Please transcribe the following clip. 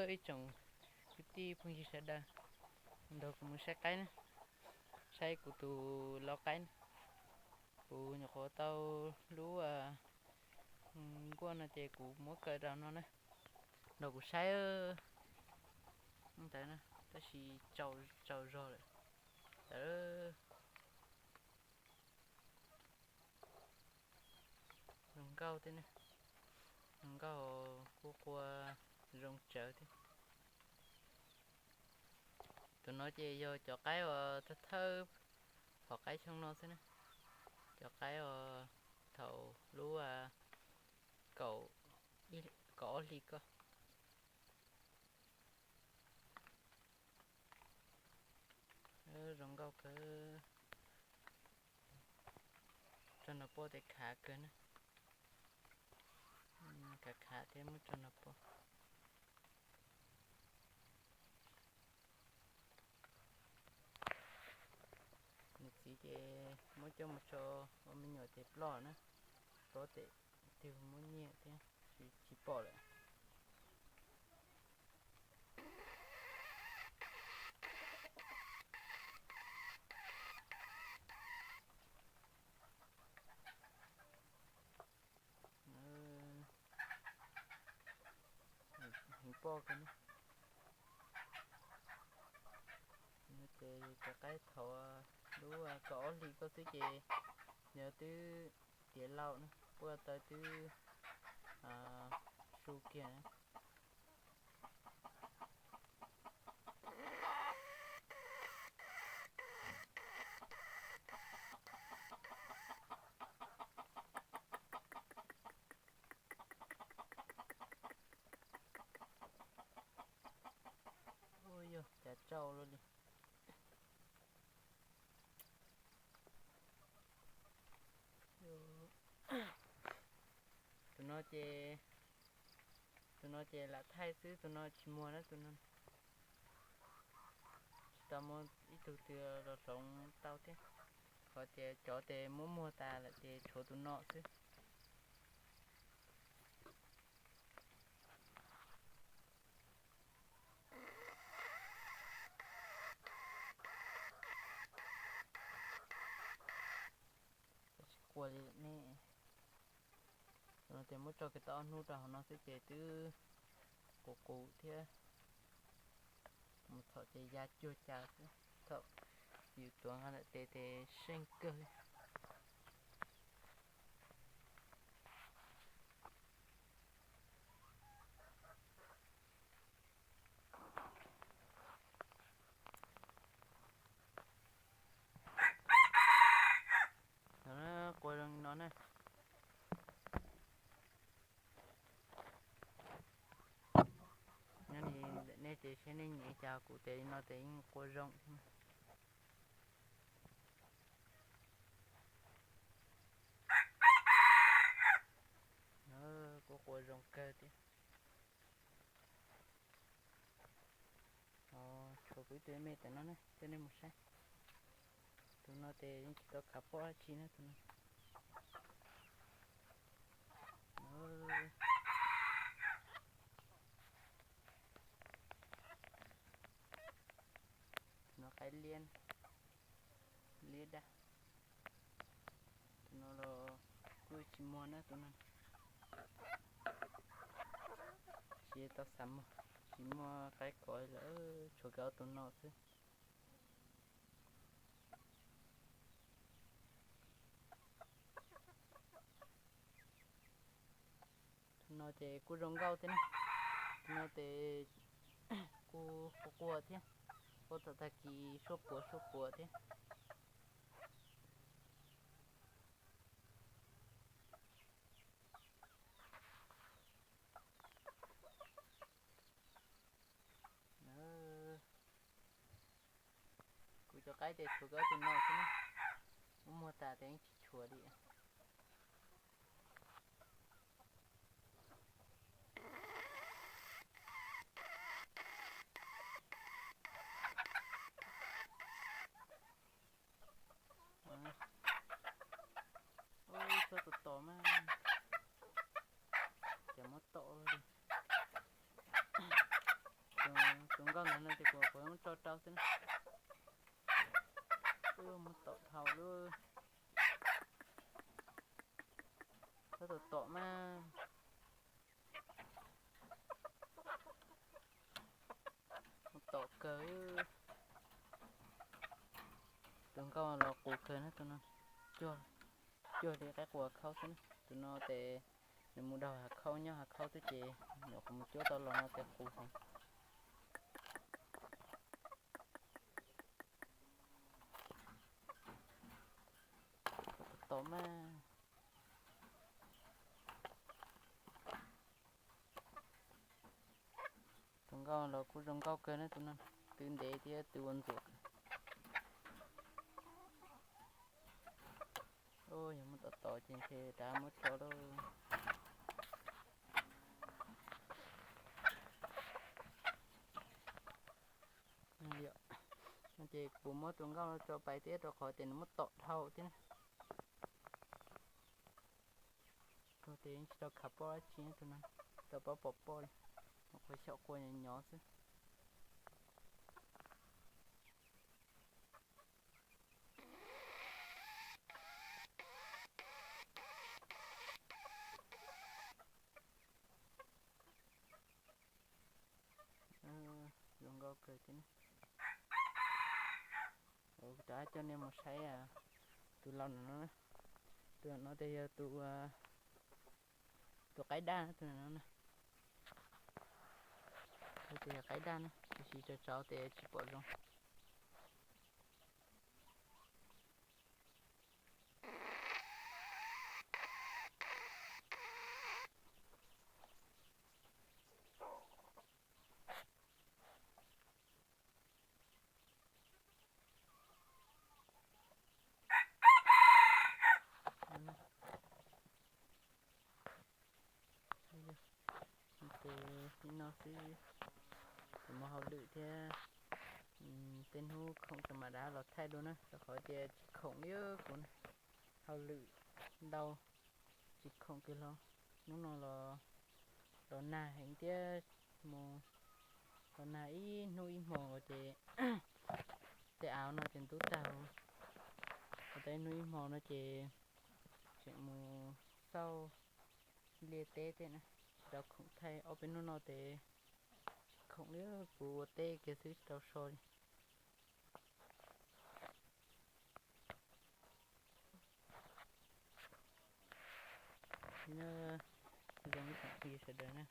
Ib tsoom kwv tij phooj ywg sawv daws, nrog kuv mus saib qaib na, saib kuv tus lau qaib na. Kuv nyuam qhuav tau lub nkuaj no ces kuv muab kaw rau no na, nrog kuv saib ntawd na, tab sis tsaus zog lawm ntawd. Zoo nkauj thiab, zoo nkauj, quaj qua zoo tsawv thiab. Tus no ces yog cov qaib uas thawj thawj phom qaib xyoo no xwb na, cov qaib uas thaum lub kaum ob hlis ko. Zoo nkauj kawg. Tso nrog poj tes khav kawg na. Khav khav thiab muab tso nrog poj. Nws txiv ces muab coj mus tso ua me nyuam ces ploj na, ploj tes twg muab nyiaj thiab tsis pom lawm. Heev poj kawg na. Ces cov qaib thaum lub kaum ob hlis ko xwb ces nws twb tiav lauj na, puag taw twb su kiag na. Ua yog cas tsau luaj li. Tus no ces, tus no ces lam thaij xwb, tus no tsis muag na, tus no tsis tau muaj ib tug twg los hloov tau thiab. Qhov tias cov tes muab muag tas lawm ces tshuav tus no xwb. Tsis quaj li ne. Tus no ces muab tso kiag tau ob hnub rau hauv no xwb ces twb qus qus thiab. Mus txhom ces ya cuag cas xwb, thaum yus tuav nqa ntawm tes ces seej kawg. Quaj zoo no na. Nyob li nej ces seb nej nyiam cas, kuv ces no ces yeej quaj zoo thiab. Kuj quaj zoo kawg thiab. Tshuav kuv ib tug me tam no na, coj nej mus saib. Tus no ces yeej tsis tau khav pob dab tsi na, tus no. Tus no qaib liab, liab daj. Tus no los kuj tsis muag na, tus no tsis tau xav muag, tsis muaj qaib kov lawm, tshuav kiag ob tug no xwb. Tus no ces kuj zoo nkauj thiab na. Tus no ces kuj quaj quaj thiab, quaj thaum tag kis suab puav suab puav thiab. Kuv cov qaib ces tshuav kiag ob tug no xwb na, muab muag tas ces yeej tsis tshuav li. Ub, txhob tos tos mas, ces muab tom li. Ntawd no ces kuv, kuv muab tso rau xwb na. Ub, muab tom dhau lawm. Tab tom tom mas. Tom kawg. Tus nkauj los qus kawg na tus no. Cuag, cuag li qaib qus hav khaub xwb na. Tus no ces nws mus daug hav khaub nyob hav khaub xwb ces nyuam qhuav mus cuab tau los no ces qus heev. Tom mas. Tus nkauj los kuj zoo nkauj kawg na tus no, tw ntev thiab tw ua ntxuam. Ub, yog muab tom tom ces ntshe rov muab tso lauj. Ces kuv muab tus nkauj tso pais thiab rau qhov tias nws muab tom dhau thiab na. Tus ces tsis tau khav poj dab tsi tus no, tsis tau paub pom poj li, qhov xyaum quaj nyob nyob xwb. Zoo nkauj kawg thiab. Rov coj nej mus saib tus laus no, tus no ces yog tus, tus qaib daj na, tus no na. Tus ces yog qaib daj na, tiam sis tsaus tsaus ces tsis pom zoo. Ces li no xwb, kuv mus hauj lwm thiab, tej hnub khoom ces mam rov los thaij dua na, rau qhov tias tsis khoom li kuv na, hauj lwm ntau, tsis khoom kiag los hnub no los, los nag heev thiab, mus los nag ib hnub ib hmos ces tej av no ces ntub tag, los tau ib hnub ib hmos no ces tseem mus xauj liaj teb tej na, tsis tau khoom thaij ob peb hnub no ces tsis khoom li, kuv ua teb kiag xwb tsis tau so li. Nyob zoo ib tsoom phooj ywg sawv daws na,